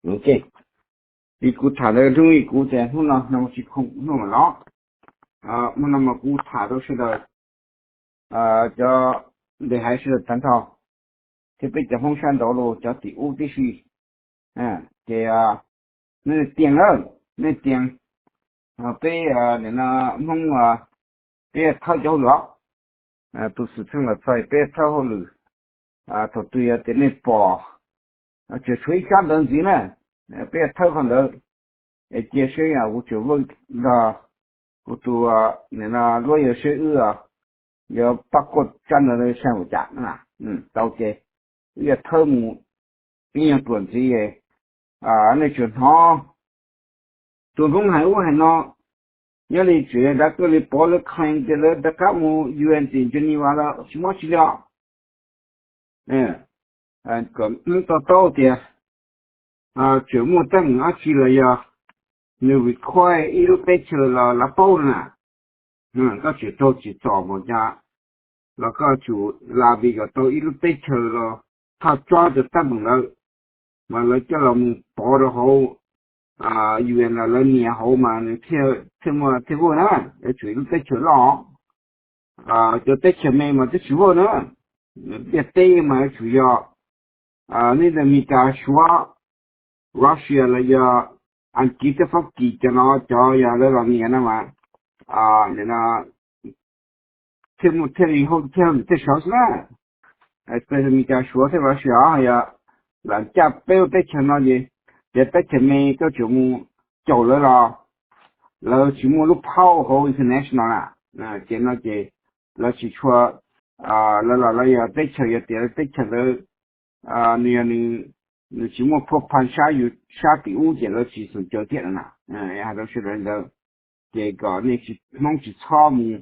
Ok, li kuv tham ntawd hnub ib kuv tias hnub no no tsis khoom hnub mas los, hnub no mas kuv tham rau sawv daws cov ntes hais sawv daws tag nrho, thiab peb cov Hmoob sab nraud los cov tim ub tib si. Ces nej tias na, nej tias peb nim no Hmoob peb thawb cov hauj lwm os. Tus xwm txheej los txog peb thawb hauj lwm. Thaum twg yog tias nej pom, tseem tshuav ib sab ntawd ntxiv na, peb thawb qhov ntawd. Es cia seb kuv tseem vwj nrog kuv tus nim no luab yawg seb wb yuav pab kuaj tsab ntawd saib ua cas na. Tau ces wb yuav thawb mus ib nyuag tuam ntxiv. Nej tseem hnov tus Hmoob hais ub hais no, nyob li tseem yog dav tuaj li pov lawv claim tias lawv rov qab mus U N tim Geneva lawm tsis muaj tsi li os. Kom Hmoob to taub tias tseem muaj teeb meem dab tsi los yog nws require ib lub teb chaws los lawv paub na. Koj tseem raug tsim txom npaum cas los koj tsum lobby kom tau ib lub teb chaws los thaj tsob cov teeb meem ntawd, mas lawv coj los mus pov rau hauv U N los lawv nias hauv mas nws thiaj muaj thiaj vwj na. Yuav tsum ib lub teb chaws loj, cov teb chaws me mas twb tsis vwj na. Ntiaj teb mas yuav tsum yog nej ntawm Meskas Suav, Russia los yog Askiv thiab Fab Kis cov no cov yog lawv los nias no mas thiaj muaj thiaj li hauj thiaj hauj lwm thiaj sawv xwb na. Meskas Suav thiab Russia yog lam caj peb lub teb chaws no ces cov teb chaws me koj tseem mus caum lawv los lawv tsis muaj lub phau hauv international na. Ces no ces lawv tsis tshua, lawv los lawv yog teb chaws yog tias teb chaws ntawd nws yog nws tsis muaj phuaj pha sab yus sab tim ub ces lawv tsis xum caw thiab no na. Hais rau sawv daws li ntawd, ces kom nej Hmoob tsis txhob mus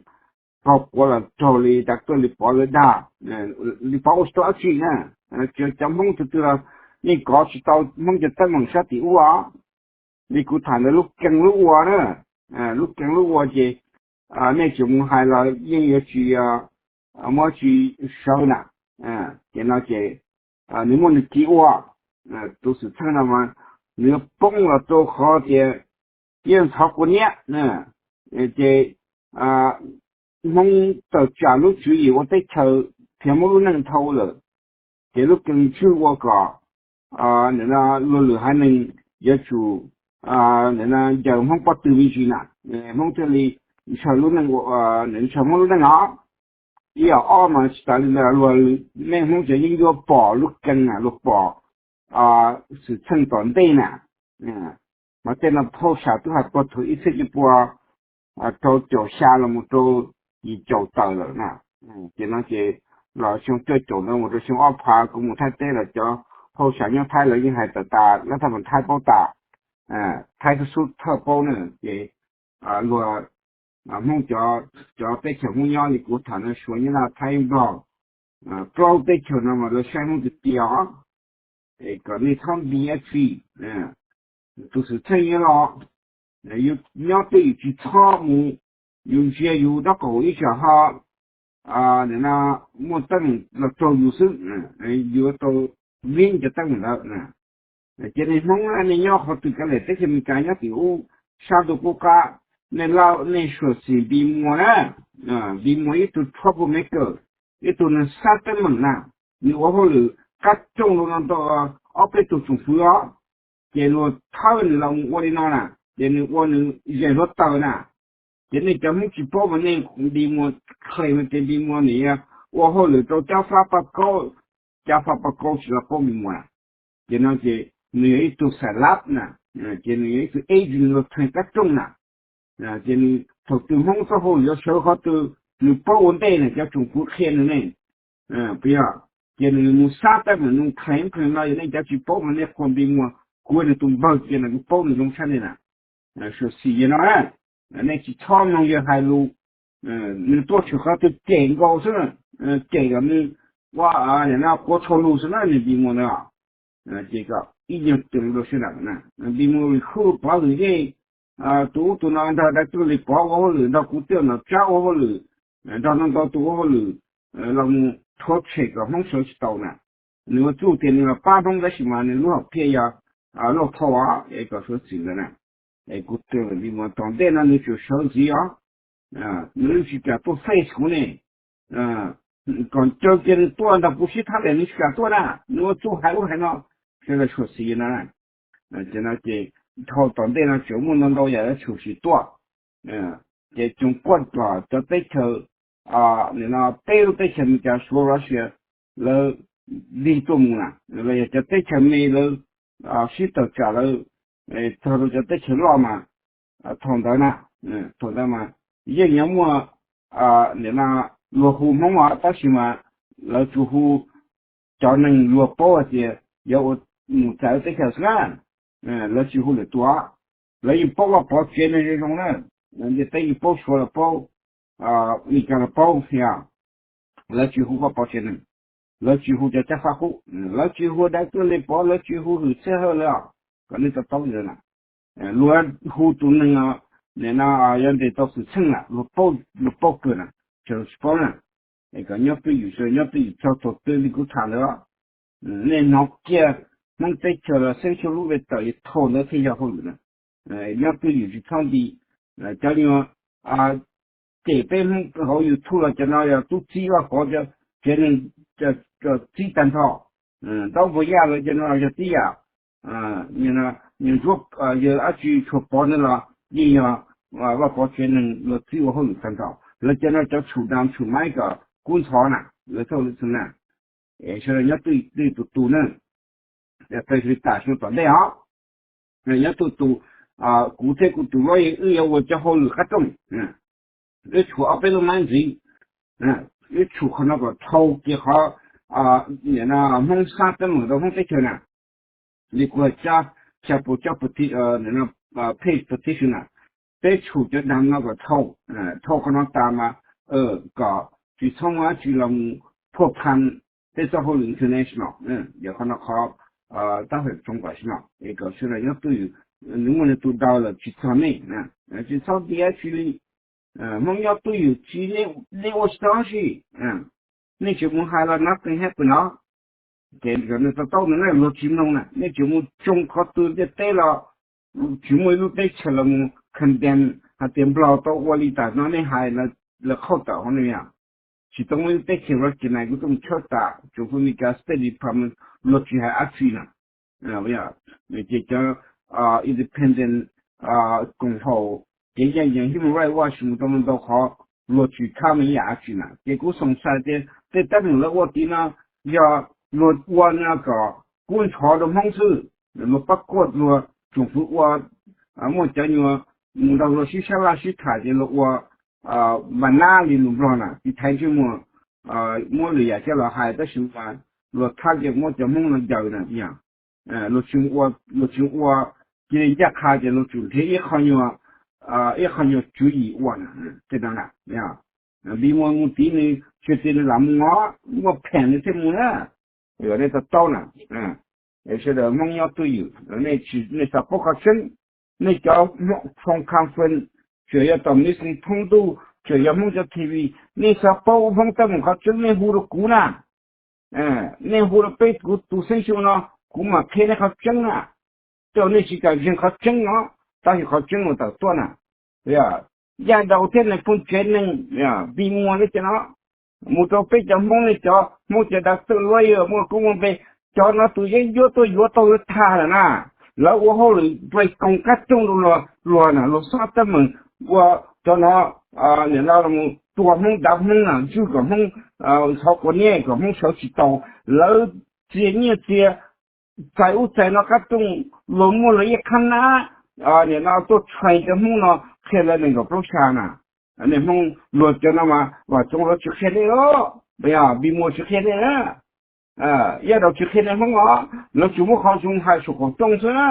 qaug quav los raug li dav tuaj li pov lawv dag, li pov ua tsis tau dab tsi na. Cov Hmoob tus twg los yeej kov tsis tau Hmoob cov teeb meem sab tim ub os. Li kuv tham ntawd lub keeb lub ua na, lub keeb lub ua ces nej tseem mus hais los yeej yuav tsis muaj tsi sawv na. Ces no ces nws muaj nws kev ua, tus xwm txheej no mas nws yuav poob los rau qhov tias yeej ntxhov kua niab, ces Hmoob tawm tsam lub tswv yim ua teb chaws thiab muab lub neej dhau lawm, ces lub keeb tswv ua kom luag lwm haiv neeg yuav tsum ncaws Hmoob pob tw me ntsis na, Hmoob thiaj li ntshaw lub neej, ntshaw Hmoob lub neej os. Ib yam ob mas tsis tas li ntawd luag, nej Hmoob cov yeeb ncuab pom lub keeb na, luag pom xwm txheej tom ntej na, mas tej no phauj sam twb hais puag thaum ib txhiab cuaj pua rau caum xya los mus rau yim caum tawm lawm na. Ces no ces los xyoo cuaj caum no mus rau xyoo ob phav kuv mus Thaib teb los cov phauj sam nyob Thaib lawv yeej hais tawm tas, lawv thaj mas Thaib paub tas, Thaib xub thawj paub na. Ces luag Hmoob, cov teb chaws Hmoob nyob li kuv tham no Suav, Nyab Laj, Thaib, Nplog, plaub teb chaws no mas lawv saib Hmoob tiag tiag os. Kom nej txhob nti dab tsi, tus xwm txheej nyob los, yus nyob twj ywm tsis txhob mus, yus ntsia yus nraub qaum ib tsam ho nim no muaj teeb meem los raug yus xwb, yuav tau vib cov teeb meem ntawd. Ces nej Hmoob nej nyob qhov twg kav liam teb chaws Amelikas nyob tim ub sab ntuj qub qab, nej laj nej suam xim Npis Muas na. Npis Muas ib tug trouble maker, ib tug neeg xab teeb meem na, nws ua hauj lwm qab rooj rau no ntau ob peb tug tsoom fwv os. Ces luag thawb nws los mus ua li no na, ces nws ua nws zes hluav taws na. Ces nej cov Hmoob tsis paub mas nej Npis Muas, kheev tias Npis Muas nws ua hauj lwm rau Cab Fab Paj Kaub, Cab Fab Paj Kaub tsis los paub Npis Muas na. Ces no ces nws yog ib tug xais lab na, ces nws yog ib tug agent los theem qab rooj na. Ces nws thaum twg Hmoob txoj hauj lwm yuav sawv qhov twg nws paub ua ntej na, cov tsoom fwv qhia nws ne. Puas yog? Ces nws mus xab teeb meem nws kheev kheev no, yog nej cov tsis paub mas nej qhuas Npis Muas, kuv nws tus npawg cia nws kuv paub nws zoo tshaj nej na. Suam xim yog no, nej tsis txhob mloog yawg hais lus. Nws tuaj tshwm qhov twg cem nkaus xwb, cem kom nws ua, no quav tsho lus xwb na nws Npis Muas na. Ces kom ib nyuag ceev rau sawv daws na, Npis Muas recruit Pov Hwm Yej, tus ub tus no nrog Dai Tuj Lis Pov ua hauj lwm, nrog kuv Tij Nom Tsab ua hauj lwm, nrog ntau ntau tus ua hauj lwm los mus rhuav tshem kom Hmoob sawv tsis tau na. Nws ua txuj tias nws los pab Hmoob tab sis mas nws lub hom phiaj yog lauj thauj es kom suav txim ntawd na. Es kuv twb li mus tom ntej no nws tseem sawv ntxiv os, nws tsis kam tuaj face kuv ne. Kom caw kiag nws tuaj nrog kuv sib tham lawm nws tsis kam tuaj na, nws ua txuj hais ub hais no, sawv daws suav txim na. Ces no ces dhau tom ntej no tseem muaj ntau ntau yam yuav tsum sim tuaj. Ces tsoom kuaj kom cov teb chaws, nim no peb lub teb chaws Amelikas, Suav, Russia, lawv lig tuaj mus na, los yog cov teb chaws me lawv sib tawm tsam lawv txog rau cov teb chaws loj mas, thaum ntawd na, thaum ntawd mas yeej yuav muaj, nim no luag hu Hmoob os, tab sis mas lawv tsuas hu cov neeg luag paub hais tias yuav ua mus txais lub teb chaws xwb na. Lawv tsis hu lwm tus, lawv yeej paub Vaj Pov tsev neeg zoo zoo na, ntiaj teb yeej paub, Suav los paub, Amelikas los paub, yog lawv tsis hu Vaj Pov tsev neeg, lawv tsis hu cov caj faj qub, lawv tsis hu dawb tuaj li Pov, lawv tsis hu Hwm Txhiaj Hawj lawm, kom nej to taub ntawd na. Luag hu tus neeg, nim no yuav ntes tau xwm txheej na, luag paub kawg na, tseem tsis paub na. Es kom nyob twj ywm, sawv daws nyob twj ywm txog thaum twg li kuv tham ntawd. Nej hnov kiag Hmoob teb chaws los xeeb xyuas lub ve tawm es thaum ntawd thiaj yog hauj lwm na. Nyob twj ywm tsis txhob nti. Cov nyuag cem peb Hmoob hauv YouTube los cov no yog tub txib Vaj Pov cov tsev neeg txib tag nrho. Ntaub Npua Yaj lawv cov no yog tib yam, Ntsuab, yawg dab tsi Tshuas Pov ntawd los yeej yog Vaj Pov tsev neeg luag txib ua hauj lwm tag nrho. Lawv cov no cov tshum dam tshum maiv kom kub ntxhov na, lawv txhaj li xwb na. Es sawv daws nyob twj ywm tus tus na, tawm xyoo tom ntej os, nyob twj ywm tus, kuv thiab kuv tus lawyer wb yuav ua cov hauj lwm qab rooj. Wb tshuam ob peb lub maiv ntxiv, wb tshuam qhov no kom dhau kiag qhov, nim no Hmoob sab teeb meem rau Hmoob teb chaws na. Li kuv hais, cab, cab page petition na, peb tshuam cov dam no kom dhau, dhau qhov no tas mas kom tsis txhob muaj dab tsi los mus phuaj phan peb txoj hauj lwm international. Yog qhov no qhov tab feem tsoom pam sib no es kom sawv daws nyob twj ywm, nws muaj nws tus daus lawm tsis txog nej, tsis txhob nti dab tsi li. Hmoob nyob twj ywm tsis, nej ua tsis tau dab tsi. Nej tseem mus hais los nothing happen no. Ces kom nws to taub ntawd na, luag tsis mloog na, nej tseem mus tsoo qhov twg ntiaj teb los tsis muaj ib lub teb chaws los mus condemn hais tias Nplog tau ua li tas no nej hais lawv qhauj tawm hauv ne. Tsis tau muaj ib lub teb chaws recognize, kuv tuaj mus tshawb tas tsoom fwv Amelikas State Department luag tsis hais dab tsi na. Ces cov independent, koom haum, cev yeej yees Human Rights Watch mus tau ntau qhov luag tsis khab me ib yam dab tsi na. Ces kuv xoom xais tias tej teeb meem lawv ua tid no yog luag ua no kom kub ntxhov rau Hmoob xwb, luag pab kuaj luag tsoom fwv ua, muaj cov nyuag mus nrog luag sib sab laj sib tham ces luag ua npa nab li lus Nplog na, tiv thaiv ntsej muag, muab lwm yam coj los hais tab sis mas luag thab ces muab cov Hmoob no ncaws na. Luag tsis ua, cia li ncaj qha ces luag tsum nrhiav ib qho nyuag, ib qho nyuag tswv yim ua na. Tej no na, Npis Muas mus tid nws tsis tias nws lam mus os, muaj pheem nws thiaj mus na. Yog nej to taub na, sawv daws Hmoob nyob twj ywm, nej xav paub qhov tseeb, nej cov Hmoob phone conference, tseem yog tom Newsline thoob ntuj, tseem yog Hmoob cov T V, nej xav paub Hmoob teeb meem qhov tseeb nej hu rau kuv na. Nej hu rau peb kuv tus xeeb xyuas no, kuv mam qhia nej qhov tseeb na. Tej zaum nej tsis kam ntseeg qhov tseeb no, tab sis qhov tseeb mus tawm tuaj na. Yaj Daus thiab nws phooj tsev neeg, Npis Muas lawv cov no, mus rau peb cov Hmoob, nej cov Hmoob cov dav twj lawyer muaj koob muaj npe, cov no tus yeeb ncuab tuaj yuav tau lawv tag lawm na. Lawv ua hauj lwm nplai koos qab rooj rau luag, luag na, luag xob teeb meem ua cov no, nim no mus tua Hmoob dav Hmoob na, ntswj kom Hmoob ntxhov quav niab kom Hmoob sawv tsis tau. Lawv txia nyiaj txia txais ub txais no qab rooj, luag muaj luag ib qhab nab, nim no tuaj train cov Hmoob no qhia lawv nees nkaum plaub xya na. Nej Hmoob luag cov no mas Vam Txoov lawv tsis qhia nej os, Npis Muas tsis qhia nej na, Yaj Daus tsis qhia nej Hmoob os, lawv tsuas muab qhov zoo hais saum qaum rooj xwb na.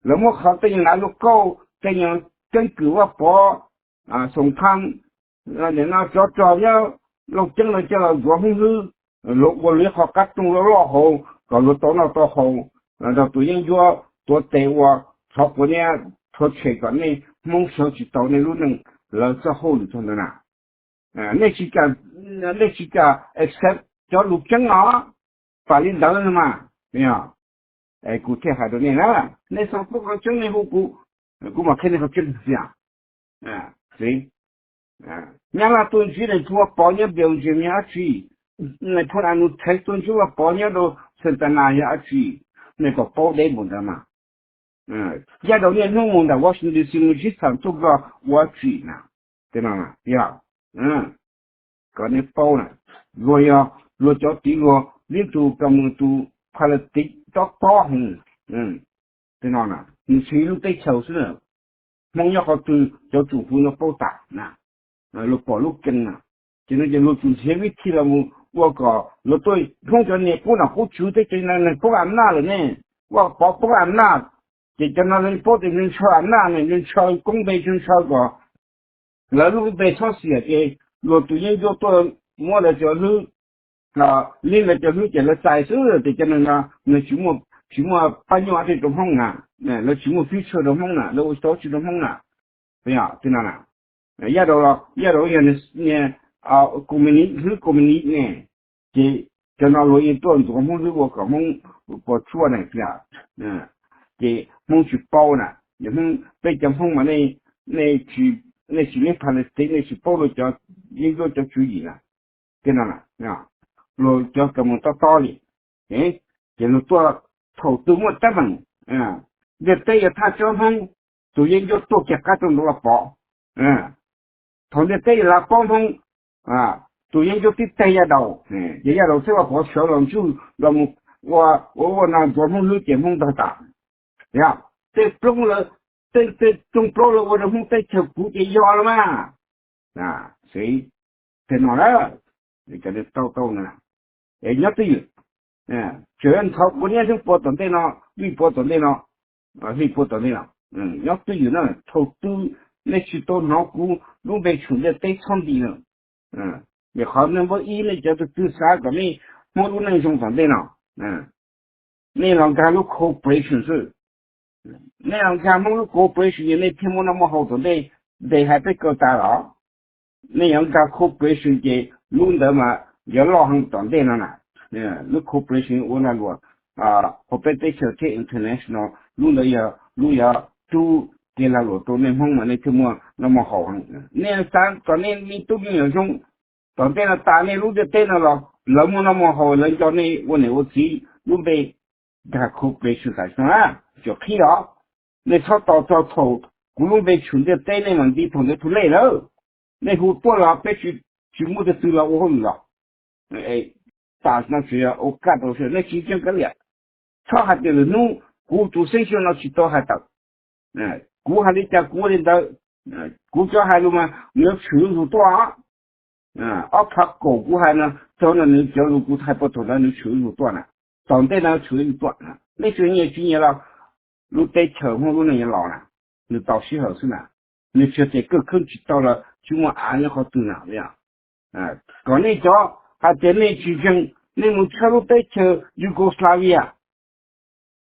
Lawv muab qhov tej nyuag nav luj kauj, tej nyuag keeb kwm Vaj Pov, xoom pha, nim no tsov rog nyob Looj Ceeb no coj los ntxuav Hmoob Hwb, luag ua luag ib qho qab rooj loj loj hauv kom luag tau noj tau haus, nrog tus yeeb ncuab tuav tes ua, ntxhov quav niab, rhuav tshem kom nej Hmoob sawv tsis tau nej lub neej. Lawv txoj hauj lwm txog ntawd na. Nej tsis kam, nej tsis kam accept cov lus tseeb no, pam li ntawd mas, yog Kuv thiaj hais rau nej na, nej xav paub qhov tseeb nej hu kuv, kuv mam qhia nej qhov tseeb tiag. Nyab Laj tuaj ntsib nais phoo Vaj Pov nyob Belgium yog dab tsi, nais phoo Anus Theis tuaj ntsib Vaj Pov nyob rau Santana yog dab tsi, nej puas paub deb npaum ntawd mas. Yav thaum niaj hnub mus ntawm Washington D C mus ntsib Xas Ntuj Nplog ua dab tsi na, tej no yog kom nej paub na, luag yog luag cov tiv luag li tus ka mus tus pha la tiv tob tob heev, tej no na, nws siv lub teb chaws xwb na, Hmoob nyob qhov twg cov tsoom fwv no paub tas na, luag pom lub kees na, ces no ces luag tsuas nrhiav vib thib los mus ua kom luag tuaj Hmoob cov niag qub nom qub tswv teb chaws no nws poob am naj lawm ne, Vaj Pov poob am naj, ces cov no paub tias nws ntshaw am naj ne, nws ntshaw koob npe, nws ntshaw kom lawv lub npe txhob xiam ces luag tus yeeb ncuab tuaj muab lawv cov hlwb, li lawv cov hlwb ces lawv txais xwb tias cov neeg no nws tsis muaj pab nyuaj tej rau Hmoob na, lawv tsis muaj future rau Hmoob na, lawv ua tsis tau tsi rau Hmoob na. Tej no na, yav thaum, yav thaum yog niag communist, hlwb communist ne, ces cov no luag yeej tuaj ntxuav Hmoob hlwb ua kom Hmoob puas tsuaj na tiag. Ces Hmoob tsis paub na, peb cov Hmoob mas nej tsis, nej tsis leej Palestine, nej tsis paub luag cov yeeb ncuab cov tswv yim na. Tej no luag cov ka mus tob tob li, ces luag tuaj thaum twg muaj teeb meem, ntiaj teb yuav thaj tsob Hmoob, tus yeeb ncuab tuaj kiag qab rau nraud los pov. Thaum ntiaj teb yuav lav paub Hmoob, tus yeeb ncuab tib teg Yaj Daus, ces Yaj Daus thiaj ua pov sawv los ntswj los mus ua ua ua no ntxuav Hmoob hlwb ces Hmoob ntog tas. Yog tej plooj lawv, tej tej rooj plaub lawv ua rau Hmoob teb chaws puv ces yog los mas. Xwb, tej no na, cov tau tau na, es nyob twj ywm, tseem ntxhov kua niab hnub puas tom ntej no, vij puas tom ntej no, hli puas tom ntej no, nyob twj ywm na, thaum twg nej tsis tau hnov kuv lub npe tshwm ntiaj teb txhob nti na. Yog qhov nej npawb ib nej cov tus twg xav kom nej Hmoob lub neej zoo tom ntej no, nej los nkag lub cooperation xwb. Nej los nkag Hmoob lub cooperation ces nej thiaj muaj noj muaj haus tom ntej, ntes hais peb kaw tas los. Nej yuav nkag cooperation ces lub ntawd mas yuav loj heev tom ntej no na. Lub cooperation ua lag luam hauv peb teb chaws thiab international, lub ntawd yog lub yuav rub kev lag luam rau nej Hmoob mas nej thiaj muaj noj muaj haus heev. Nej xav kom nej me tub me nyuam zoo tom ntej no tas nej lub ntiaj teb no los lawv muaj noj muaj haus lawv nco nej ua niam ua txiv lub npe nkag cooperation tas no na. Tsuas qhib os, nej txhob tos txog thaum kuv lub npe tshwm ntiaj teb nej mam nti thaum ntawd too late lawm. Nej hu tuaj los peb tsis muaj tus twg los ua hauj lwm los. Tas no tsis yog ua kaj rau nej tsis ntseeg kav liam. Txhob hais tias lwm hnub kuv tus xeeb xyuas no tsis tau hais tawm. Kuv hais li cas kuv ua li ntawd. Kuv cov hais lus mas nws yuav tshwm zuj zus tuaj. Ob phav kaum kuv hais no, txog no nws cov lus kuv hais puag thaum ntawd nws tshwm zuj zus tuaj na. Tom ntej no tshwm zuj zus tuaj na. Nej tseem nyiam tsis nyiam los lub teb chaws Hmoob lub neej yuav los na, nws tau sij hawm xwb na. Nws tsis yog tias kawg kheeb tsis tau los tsis muaj av nyob qhov twg na. Kom nej cov hais tias nej tsis ntseeg, nej mus tshawb lub teb chaws Yugoslavia.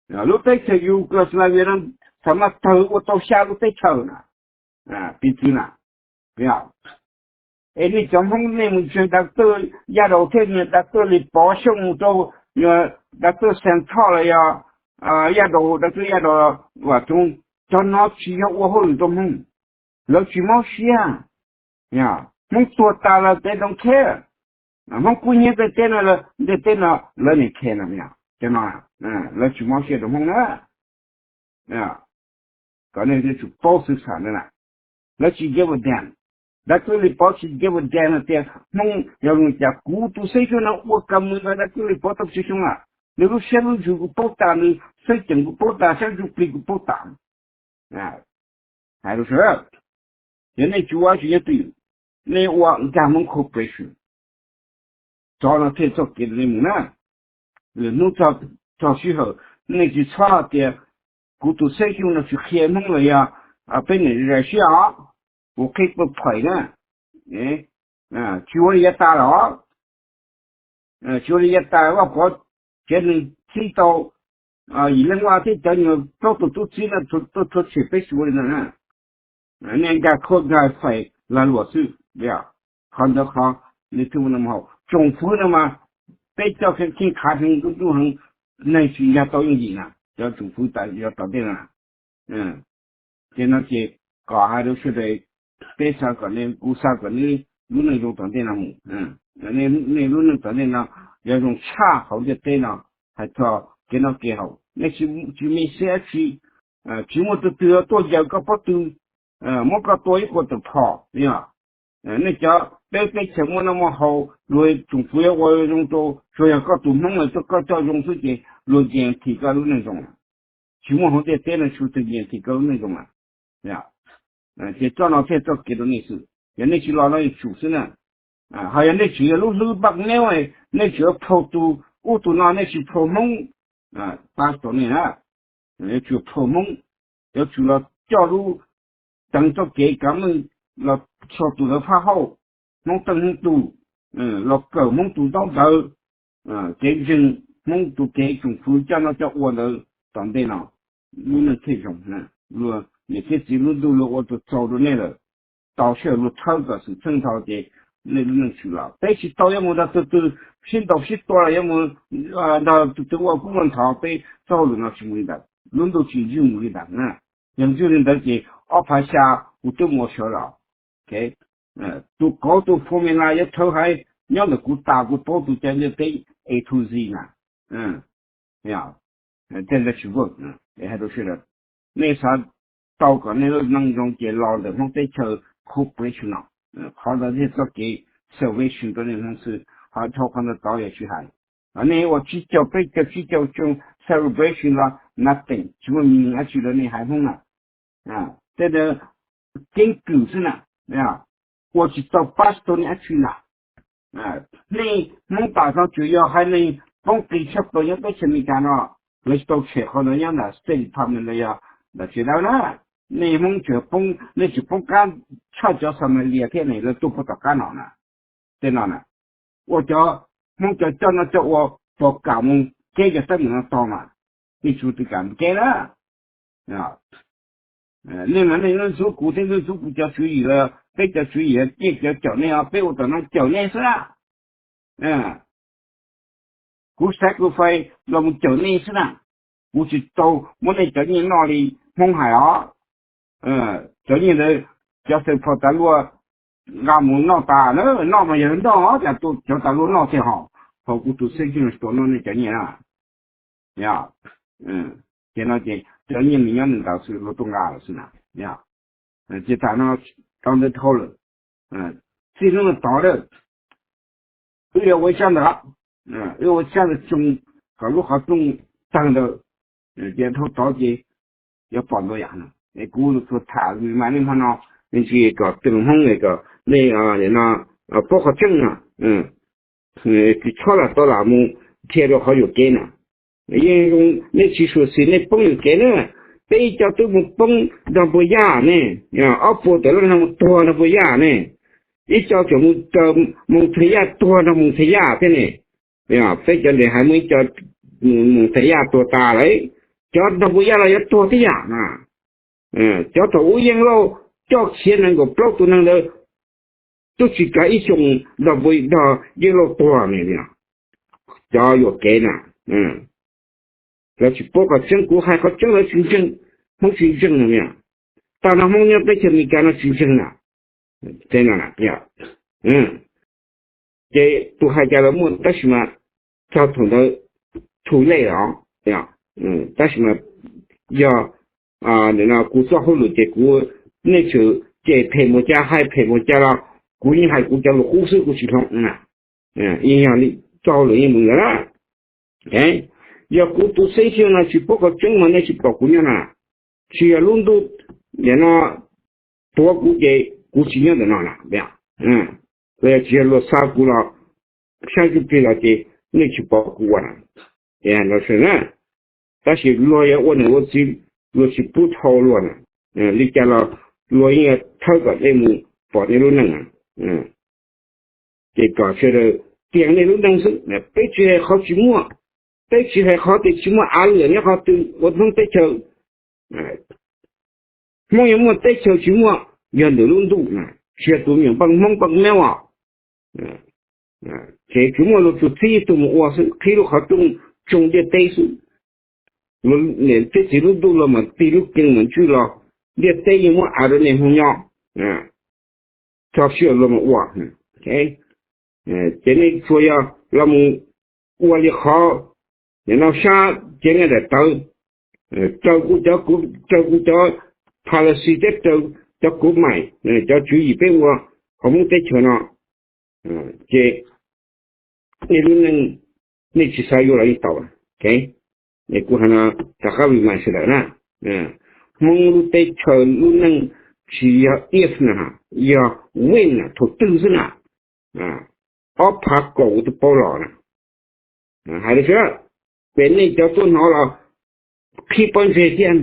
Lub teb chaws Yugoslavia no thaum mas tawg ua tau xya lub teb chaws na, piv txwv na. Es nej cov Hmoob nej mus ntseeg doctor Yaj Daus thiab niag doctor Lis Pov Xyooj mus rau, doctor Xees Thoj los yog Yaj Daus, doctor Yaj Daus Vam Coob, cov no tsis yog ua hauj lwm rau Hmoob. Lawv tsis mob siab. Hmoob tuag tas lawv they don't care. Hmoob kub hnyiab ntiaj teb no, ntiaj teb no lawv niam care no, cov no lawv tsis mob siab rau Hmoob na. Kom nej yuav tsum paub xwm txheej na, lawv tsis give a damn. Doctor Lis Pov tsis give a damn hais tias Hmoob yog zoo li cas. Kuv tus xeeb xyuas no ua ka mus ntawd doctor Lis Pov tau tswv xyoo lawm, nws lub siab lub ntsws kuv paub tas, nws xeeb ceem kuv paub tas, siab ntsws plig kuv paub tas. Hais rau sawv daws, yog nej tsis ua tsis nyob twj ywm, nej ua nkag Hmoob cooperation, tso no thiaj txoj kev nej mus na. Lwm hnub txog sij hawm nej tsis txhob hais tias kuv tus xeeb xyuas no tsis qhia Hmoob los yog peb niam zais siab os. Kuv qhib pawg phais na, tsis ua li yav tas los, tsis ua li yav tas Vaj Pov tsev neeg txib tau Yim Leej Vaj thiab cov nyuag plaub tug tub txib no tuaj rhuav tshem peb tsis ua li no na. Nej nkag khuab nkag fais lag luam xwb. Qhov ntawd qhov nej thiaj ua no mus haum tsoom fwv no mas, peb coj kheej khav heev ntuj ntuj heev, neeg tsis nkag tau yooj yim na. cov tsoom fwv yog tom ntej no. Ces no ces kom hais rau sawv daws, peb xav kom nej, kuv xav kom nej lub neej zoo tom ntej no mus. Nej lub neej tom ntej no yuav zoo tshaj hauv ntiaj teb no, hais txog kev noj kev haus nej tsis me xeb dab tsi, tsis muaj tus twg tuaj ncaws koj pob tw, muab koj tua ib puas tawm phom. Nej cov peb teb chaws muaj noj muaj haus, luag tsoom fwv yuav ua zoo rau, tsuas yog koj tus Hmoob es tuaj koj coj zoo xwb ces luag guarantee koj lub neej zoo lawm. Tsis muaj hauv ntiaj teb no tsis muaj tus guarantee koj lub neej zoo lawm. Ces txoj no thiaj txoj kev rau nej xwm, yog nej tsis los no yuav tsum xwb na. Ho yog nej tseem yog lub hlwb npaj neeb, nej tseem yuav plhau tus ub tus no, nej tsis plhau Hmoob, pab tau nej na. Yuav tsum plhau Hmoob, yuav tsum los coj lub, teev txoj kev kav meej los txhua tus ntawd phaj hauj, Hmoob teej Hmoob tug, los kawm Hmoob tus ntaub ntawv, kev ntseeg Hmoob tus kev tsoom fwv coj noj coj ua ntawd tom ntej no, lub neej thiaj zoo. Luag niam thiab txiv lub ntuj luag ua tau txaus rau nej lawm, tau sij hawm luag thawb kom xwm txheej dhau ces nej lub neej tshwm los. Peb tsis tau yuav mus nrog tus twg sib ntaus sib tua los yuav mus nrog tus twg ua kub ua ntxhov, peb txoj hauj lwm no tsis mus li ntawd, lub ntuj tsis ntswj mus li ntawd na. Yog ntswj li ntawd ces ob phav xya kuv twb mus ua sawv los. Tus kauv tus formula yuav thawv haiv nyob ntawm kuv tas, kuv paub tus cov ntiaj teb A to Z na. Tej ntawd tsis work. Hais rau sawv daws, nej xav tau kom nej lub neej zoo ces los ntawm Hmoob teb chaws cooperation no. Qhov ntawd thiaj txoj kev salvation rau nej Hmoob xwb, ho dhau qhov ntawd tod yog tsis hais. Nej ua tsib caug peb caug tsib caug xyoo celebration los nothing, tsis muaj meaning dab tsi rau nej haiv Hmoob na. Tej ntawd keeb kwm xwb na, ua tsis tau pab tsis tau nej dab tsi na. Nej Hmoob tam no tsuas yog haiv neeg poob qis tshaj plaws nyob teb chaws Amelikas no, lawv tsis tau tshem qhov ntawd nyob ntawm State Department los yog ntawm tsev dawb na. Nej Hmoob tseem poob, nej tseem poob qab tshaj cov Somalia thiab ne, lawv tuaj puag tom qab no na. Tej no na, ua cov Hmoob cov coj noj coj ua puas kam mus keb cov teeb meem no tau mas, nej tsis ua twg kam mus keb na. Nej mas nej ntxub kuv thiab ntxub kuv cov tswv yim los peb cov tswv yim ciaj cov caum nej os, peb ua tom no caum nej xwb na. Kuv sacrifice los mus caum nej xwb na. Kuv tsis tau muab nej cov nyiaj noj li Hmoob hais os. Cov nyiaj ntawd cov xeem phom tas luaj nqa mus noj tas na, noj mas yog noj os, cas cov tas luaj noj thiaj hos, hos kuv tus xeeb tsis tau noj nej cov nyiaj na. Ces no ces cov nyiaj nws nyob nws ntawd xwb, luag tuaj nqa lawm xwb na. Ces tam no tau ntawd dhau lawm, txij hnub no tod wb yuav ua ib sab ntawd, wb ua ib sab ntawd tsoo kom lub qhov rooj tawg ntawd, ces dhau tod ces yuav pom ntau yam no. Es kuv tsuas tham mas nej hmo no, me ntsis kom tej Hmoob kom nej no paub qhov tseeb no. Tsis txhob lam tau lam mus dhia rau qhov yuam kev na. Yeej zoo nej tsis suam xim nej poob yuam kev na. Peb ib co twb mus poob nrog npua yaj ne, ob puas tawm leej no mus tuag nrog npua yaj ne. Ib co tseem mus raws mus thaj yaj tuag nrog mus thaj yaj thiab ne. Peb cov ntes hais muaj ib co mus thaj yaj tuag tas lawm, cov nrog npua yaj los yuav tuag tib yam na. Cov thaum ub Yeej Lauj coj khiav nees nkaum plaub tus neeg ntawd, twb tsis kav ib xyoos nrog npua, nrog Yeej Lauj tuag ne. Cov yuam kev na, lawv tsis paub qhov tseeb, kuv hais qhov tseeb lawv tsis ntseeg, Hmoob tsis ntseeg no. Tag no Hmoob nyob teb chaws Amelikas no tsis ntseeg na. Ces tus hais cas los muaj, tab sis mas txog thaum ntawd too late lawm. Tab sis mas yog kuv txoj hauj lwm ces kuv, nej tseem cem phem mus cas hais phem mus cas los kuv yeej hais kuv cov lus qub xwb, kuv tsis hloov na. Yeej yog li txoj hauj lwm yeej mus ntawd na. Yog kuv tus xeeb xyoo no tsis paub qhov tseeb mas nej tsis pom kuv nyob na. Tsis yog lub ntuj no tuav kuv ces kuv tsis nyob ntawm no na. Los yog tsis yog luag xa kuv los saib tsuj plig los ces nej tsis pom kuv ua na. Los na, tab sis luag yuav ua niam ua txiv, luag tsis pub dhau luag na. Li cas los luag yeej yuav thawb kom nej mus pom nej lub neej na. Ces kom sawv daws tiag nej lub neej xwb, peb tsis hais qhov tsis muaj, peb tsis hais qhov tias tsis muaj av liam nyob qhov twg ua Hmoob teb chaws. Hmoob yuav muaj teb chaws tsis muaj yog ntawm lub ntuj na, tsis yog tus me nyuam npaj Hmoob npaj meeb os. Ces tsis muaj luag tus txib tus mus ua xwb, qhib lub qhov rooj tsoo ntiaj teb xwb. Niam thiab txiv lub ntuj los mas tig lub keeb mas ntswj los, ntiaj teb yeej muab av rau nej Hmoob nyob, txhob siab luag mus ua. Ces nej tsuas yog los mus ua li qhov nim no sab cev nqaij daim tawv, raws kuv cov, raws kuv cov policy thiab raws cov kuv maim, cov tswv yim peb ua hauv Hmoob teb chaws no, ces nej lub neej nej tsis xav yuav los yeej tau. Kuv hais no rov qab remind sawv daws na, Hmoob lub teb chaws lub neej tsis yog if na, yog when na, thaum twg xwb na. Ob phav kaum kuv twb paub los na. Hais li sab, pem nej cov tuaj hnov los qhib pob ntseg thiab,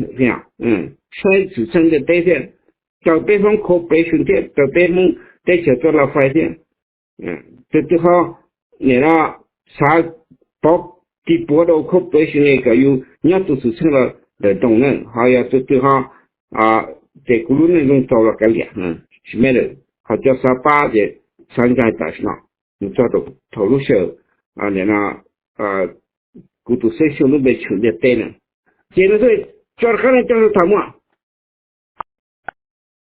saib xwm txheej ntiaj teb thiab, raws peb Hmoob cooperation thiab raws peb Hmoob teb chaws tuaj la fai thiab. Tus twg ho nim no xav pov tis puav rau cooperation ne kom yus nyob tus xwm txheej los ntawm nroog na, ho yog tus twg ho ces kuv lub neej zoo txaus los kav liam, tsis matter. Ho cov xav pab ces xav ntshai tam sim no mus txog rau thaum lub sij hawm nim no kuv tus session lub npe tshwm ntiaj teb na. Ces no xwb, tso rov qab nej coj los tham muaj.